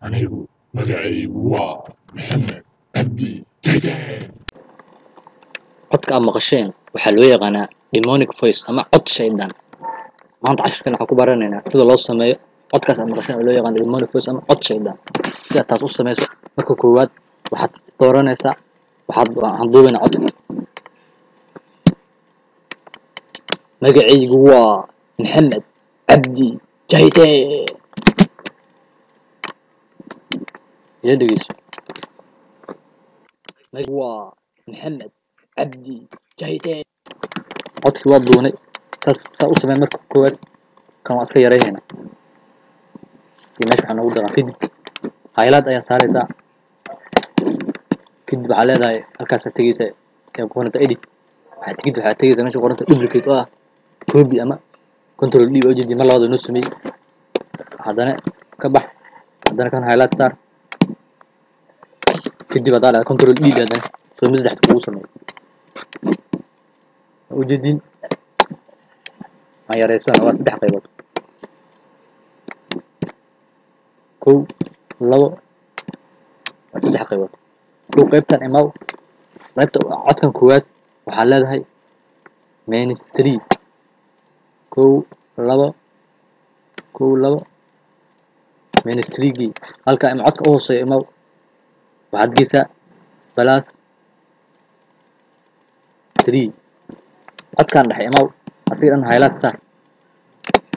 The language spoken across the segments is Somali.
Anigu magacaygu waa Maxamed Cabdi Jayde. Codka aad maqasheen waxaa loo yaqaanaa demonic voice ama cod shaydaan. Maanta cashirkan waxaan ku baranaynaa sida loo sameeyo codkaas aad maqasheen oo loo yaqaano demonic voice ama cod shaydaan. Si aad taas u sameyso, marka koowaad waxaad dooranaysaa, waxaan duubaynaa codka. Magacaygu waa Maxamed Cabdi Jayde. Ila dhegeyso. Magacaygu waa Maxamed Cabdi Jayde. Codkii waa duunay. Saas saa u samee marka koowaad. Kan waa iska yaraynaynaa si meesha waxaa noogu dhaqan. Kadib highlight ayaa saaraysaa. Kadib waxaa leedahay halkaasaa tegeysaa ee ku qoranta edit. Waxaad kadib waxaad tegeysaa meesha ku qoranta duplicate oo ah copy ama control D oo jeedi mar labaad oo noo sameeyey. Haddana ka bax, haddana kan highlight saar. Kadib haddaa dhahdo control D, haddana soo mid saddex kugu sameeyo. Ujeedin aan yareysana waa saddex qaybood: 1, 2, waa saddex qaybood. 1, qaybtan imaw, qaybta codkan koowaad waxaa leedahay -3. 1, 2, 1, 2, -3 gii. Halka ima codka u hooseeya imaw, waxaad geysaa +3. Codkan dhexe imaw, asiga dhan highlight saar.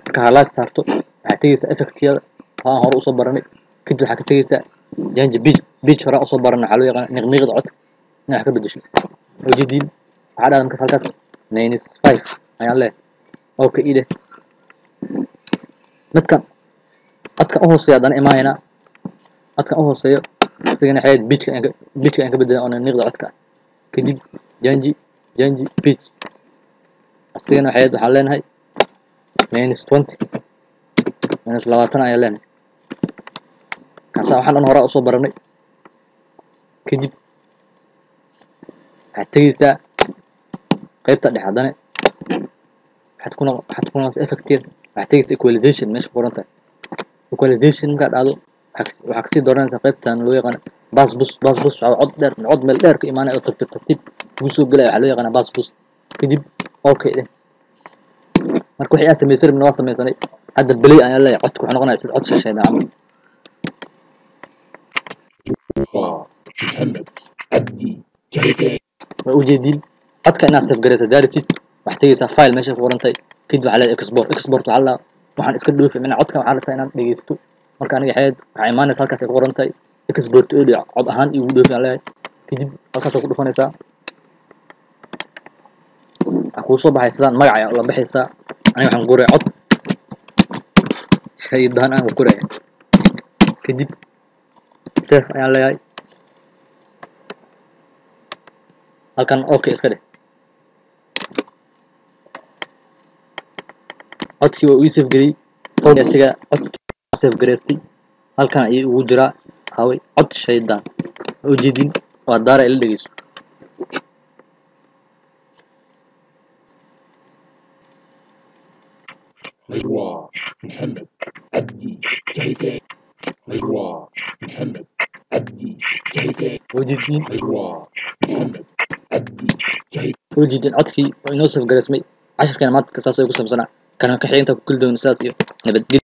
Marka highlight saarto, waxaad tegeysaa effectyada oo aan hore usoo baranay. Kadib waxaad ka tegeysaa change pitch. Pitch hore usoo baranay waxaa loo yaqaana niqniiqda codka inaad wax ka bedesho. Ujeediin waxaa dhahda markaas halkaas -5 ayaan leeyahay. Okay, ii dheh. Midkan codkan u hooseeya haddana imaanaynaa. Codkan u hooseeyo isagana xeed pitchka ayaan ka bedelaa oo niqniiqda codka. Kadib change pitch, asigana waxayd waxaan leenahay -20, -20 ayaan leenahay. Kaasa waxaan dhan horaa usoo baranay. Kadib waxaad tegeysaa qaybta dhexe, haddana waxaad ku noqonaysaa effectyada. Waxaad tegeysaa equalization meesha ku qoran tahay. Equalization markaad dhahdo, waxaa kasii dooranaysaa qaybtan loo yaqaano bass boost. Bass boost waxaa cod dheer, cod meel dheer ka imaanaya oo tartiib tartiib kugu soo gelaya, waxaa loo yaqaanaa bass boost. Kadib okay dheh. Marka wixii aan samaysan rabna waa samaysanay. Hadda play ayaan leeyahay. Codka wuxuu noqonaya sida cod shisheeye camal. Waa Maxamed Cabdi Jayde. Waa ujeediin codka inaad save garaysa daarabtid, waxaad tegeysaa file meesha ku qoran tahay. Kadib waxaa leedahay export. Export waxaa la waxaan iska dhoofi mina codka waxaa rabtaa inaad dhegeysato. Marka aniga xeed waxaa imaanaysa halkaas ay ku qoran tahay export audio, cod ahaan igu dhoofi aan leeyahay. Kadib halkaas ku dhufanaysaa, waxaa kuu soo baxay sidaan. Magac ayaa ula baxaysaa. Aniga waxaan qoraya cod shaydaan aan ku qoraya. Kadib save ayaan leeyahay. Halkan okay iska dheh. Codkii waa ii save geliyey. Folder codkii save gareystay halkan ayuu ugu jiraa. Haway cod shaydaan ujeedin waa daara, ila dhegeyso. Anigu waa Maxamed Cabdi Jayde. Anigu waa Maxamed Cabdi Jayde. Ujeedin. Anigu waa Maxamed Cabdi Jayde. Ujeedin codkii waa inoo save gareysmay. Cashirkeena maanta saas ay ku saabsanaa. Kana ka xigta ku kuli doono. Sidaas iyo nabadgelyo.